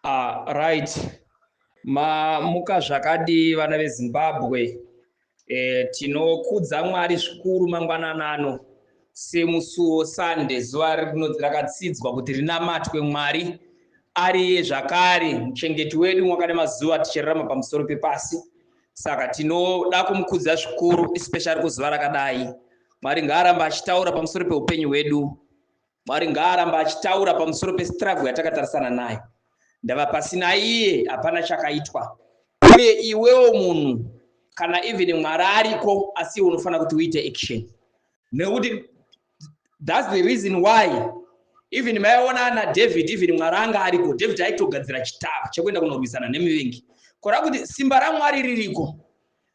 Right. Mamuka zvakadii vana veZimbabwe? Tinokudza Mwari zvikuru mangwanani ano semusuwo Sunday, zuva rakatsidzwa kuti rinamatwe Mwari ariye zvakare muchengeti wedu mwaka nemazuva tichirarama pamusoro pepasi. Saka tinoda kumukudza zvikuru especially kuzuva rakadai. Mwari ngaaramba achitaura pamusoro peupenyu hwedu. Mwari ngaaramba achitaura pamusoro pestruggle yatakatarisana nayo. Ndava pasina iye hapana chakaitwa. Uye iwewo munhu kana even Mwari ariko asi iwe unofanira kuti uite action. Nekuti that's the reason why even maiona ana David, even Mwari anga ariko, David aitogadzira chitava chekuenda kunorwisana nemuvengi. Kora kuti simba raMwari ririko.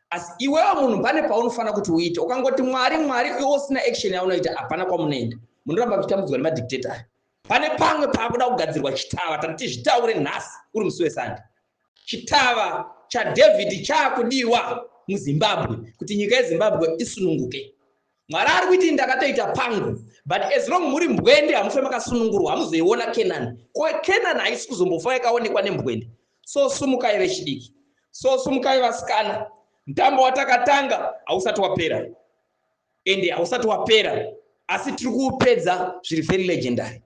Asi iwewe munhu pane paunofanira kuti uite. Ukangoti Mwari, Mwari, iwe usina action yaunoita, hapana kwamunoenda. Munoramba muchitambudzwa nemadictator. Pane pamwe paakuda kugadzirwa chitava, tati tizvitaure nhasi uri musi weSunday. Chitava chaDavid chaakudiwa muZimbabwe kuti nyika yeZimbabwe isununguke. Mwari ari kuti ndakatoita pangu, but as long muri mbwende hamufe makasunungurwa, hamuzoiona Canaan. Ko Canaan haisi kuzombofa yakaonekwa nembwende. So sumukai vechidiki, so sumukai vasikana. Mutambo watakatanga hausati wapera, ende hausati wapera, asi tiri kuupedza zviri very legendary.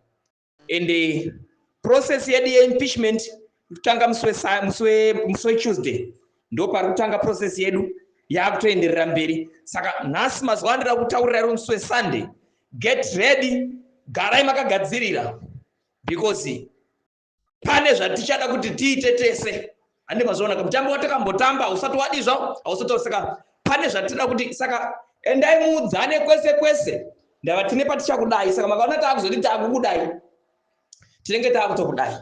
Ende process yedu yeimpeachment kutanga musi weTuesday ndo pari kutanga process yedu yakutoenderera mberi. Saka nhasi mazuva andira kutaurira iri musi weSunday, get ready, garai makagadzirira because pane zvatichada kuti tiite tese. Handi mazoona mutambo watakambotamba hausati wadi zvawo, hausati. Saka pane zvatida kuti, saka endai muudzane kwese kwese. Ndava tine patichakudai. Saka makaona taakuzoti taakukudai, tinenge taakutokudai.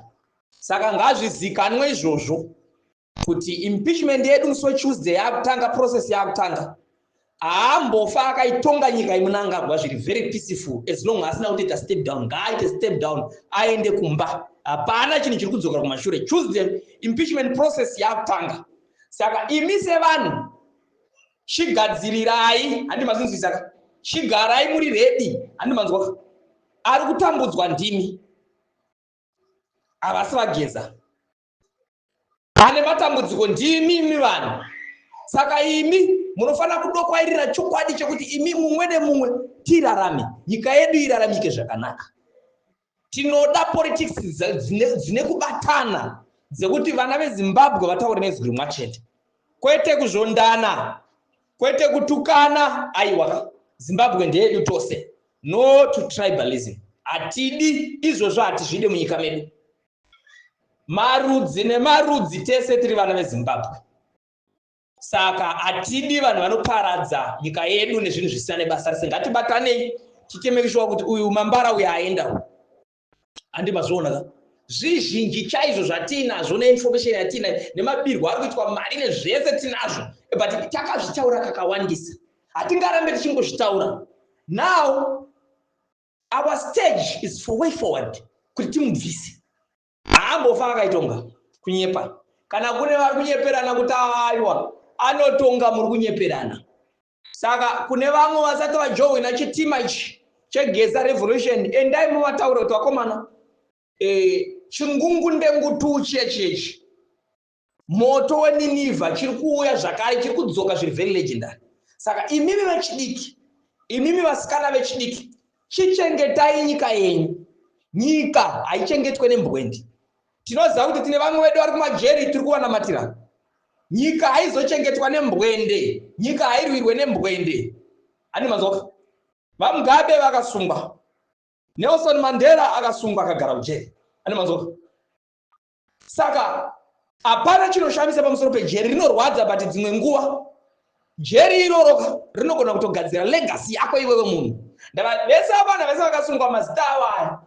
Saka ngazvizikanwe izvozvo kuti impeachment yedu musi weTuesday yakutanga, process yakutanga. Haambofa akaitonga nyika iMnangagwa zviri very peaceful as long asina kutoita step down. Ngaaite step down aende kumba, hapana chinhu chiri kudzokera kumashure. Tuesday impeachment process yakutanga. Saka imi sevanhu chigadzirirai, handi mazinzwisaka? Chigarai muri ready, handi manzwa? Ari kutambudzwa ndimi, havasi vageza. Ane matambudziko ndimi imi vanhu. Saka imi munofanira kudokwairira chokwadi chekuti imi mumwe nemumwe tirarame, nyika yedu iraramike zvakanaka. Tinoda politics dzine kubatana, dzekuti vana veZimbabwe vataure nezwi rimwe chete, kwete kuzvondana, kwete kutukana. Aiwa, Zimbabwe ndeyedu tose. No to tribalism, hatidi izvozvo, hatizvide munyika medu. Marudzi nemarudzi, tese tiri vana veZimbabwe. Saka hatidi vanhu vanoparadza nyika yedu nezvinhu zvisina nebasa rese. Ngatibatanei tiite sure kuti uyu mambara uyu aenda. Handi mazviona ka? Zvizhinji chaizvo zvatiinazvo neinformation yatiinayo nemabirwo ari kuitwa mari nezvese tinazvo, but takazvitaura kakawandisa, hatingarambe tichingozvitaura. Now our stage is for way forward kuti timubvise. Haambofa akaitonga, kunyepa. Kana kune vari kunyeperana kuti aiwa anotonga, muri kunyeperana. Saka kune vamwe vasati vajoina chitima ichi cheGeza Revolution, endai muvataure kuti vakomana, chingungundengutu chechechi, moto weNinivha chiri kuuya zvakare, chiri kudzoka zviri very legendary. Saka imimi vechidiki, imimi vasikana vechidiki, chichengetai nyika yenyu. Nyika haichengetwe nembwendi. Tinoziva kuti tine vamwe vedu vari kumajeri, tiri kuvanamatira. Nyika haizochengetwa nembwende, nyika hairwirwe nembwende, handi manzwa? VaMugabe vakasungwa, Nelson Mandela akasungwa akagara kujeri, handi manzwa? Saka hapana chinoshamisa pamusoro pejeri. Rinorwadza, but dzimwe nguva jeri iroro rinogona kutogadzira legacy yako iwewe munhu. Ndava vese vana vese vakasungwa, mazita avo aya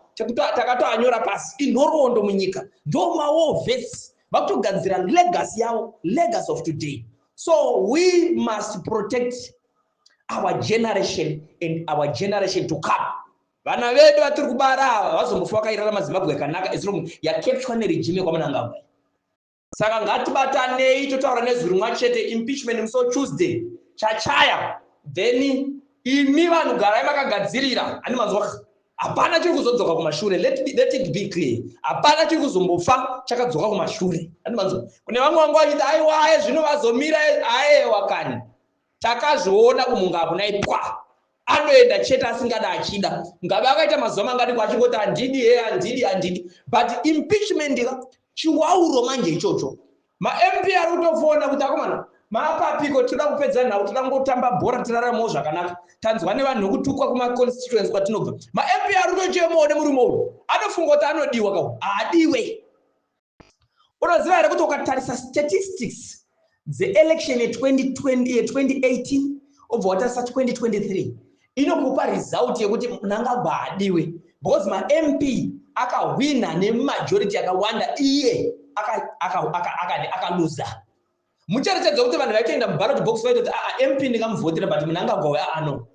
takatoanyora pasi, inhoroondo munyika, ndo mawar vets vakutogadzira legacy yavo, legacy of today. So we must protect our generation and our generation to come. Vana vedu vatiri kubara ava vazombofa vakairarama Zimbabwe yakanaka as long yakepchwa neregime kwaMnangagwa. Saka ngatibatanei, totaura nezwi rimwe chete. Impeachment musi weTuesday chachaya. Then imi vanhu garai makagadzirira, handi manzwa? Hapana chiri kuzodzoka kumashure. Let it be clear, hapana chiri kuzombofa chakadzoka kumashure. Andimanzwa kune vamwe vangu vachiti, "Aiwa, aye, zvino vazomira." Ayewa kani, takazviona kumunga hakuna ipwa, anoenda chete asingada achida. Ngabe akaita mazuva mangani kwachingoti, "Handidi he, handidi, handidi." But impeachment ka chiwauro manje ichocho. MaMP ari kutofona kuti, "Akomana, maapapiko? Toda kupedza nhau, toda kungotamba bhora, tiraramewo zvakanaka. Tanzwa nevanhu nekutukwa kumaconstituency kwatinobva." MaMP ari kutochemawo nemurume uyu. Anofunga kuti anodiwa kau, haadiwe. Unoziva here kuti ukatarisa statistics dzeelection ye2020, ye2018, obva watarisa 2023, inokupa result yekuti Mnangagwa haadiwe, because maMP akahwina nemajority yakawanda, iye akaluza. Mucherechedzo kuti vanhu vaitoenda muballot box vaitoti, "Aa, MP ndingamuvhotera, but Mnangagwa aa, no."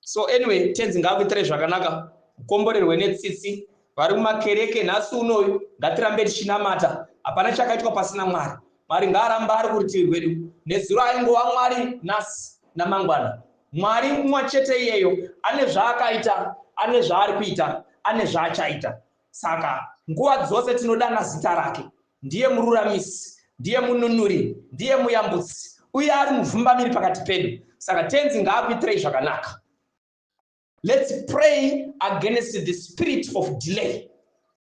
So anyway, Tenzi ngaakuitirei zvakanaka, mukomborerwe netsitsi. Vari mumakereke nhasi unoyu, ngatirambe tichinamata. Hapana chakaitwa pasina Mwari. Mwari ngaaramba ari kurutivi rwedu. Nezuro aingova Mwari, nhasi namangwana Mwari mumwe chete iyeyo. Ane zvaakaita, ane zvaari kuita, ane zvaachaita. Saka nguva dzose tinodana zita rake. Ndiye mururamisi, ndiye mununuri, ndiye muyambutsi, uye ari muvhumbamiri pakati pedu. Saka Tenzi ngaakuitirei zvakanaka. Let's pray against the spirit of delay.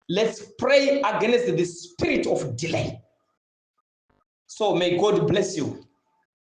Let's pray against the spirit of delay. So may God bless you.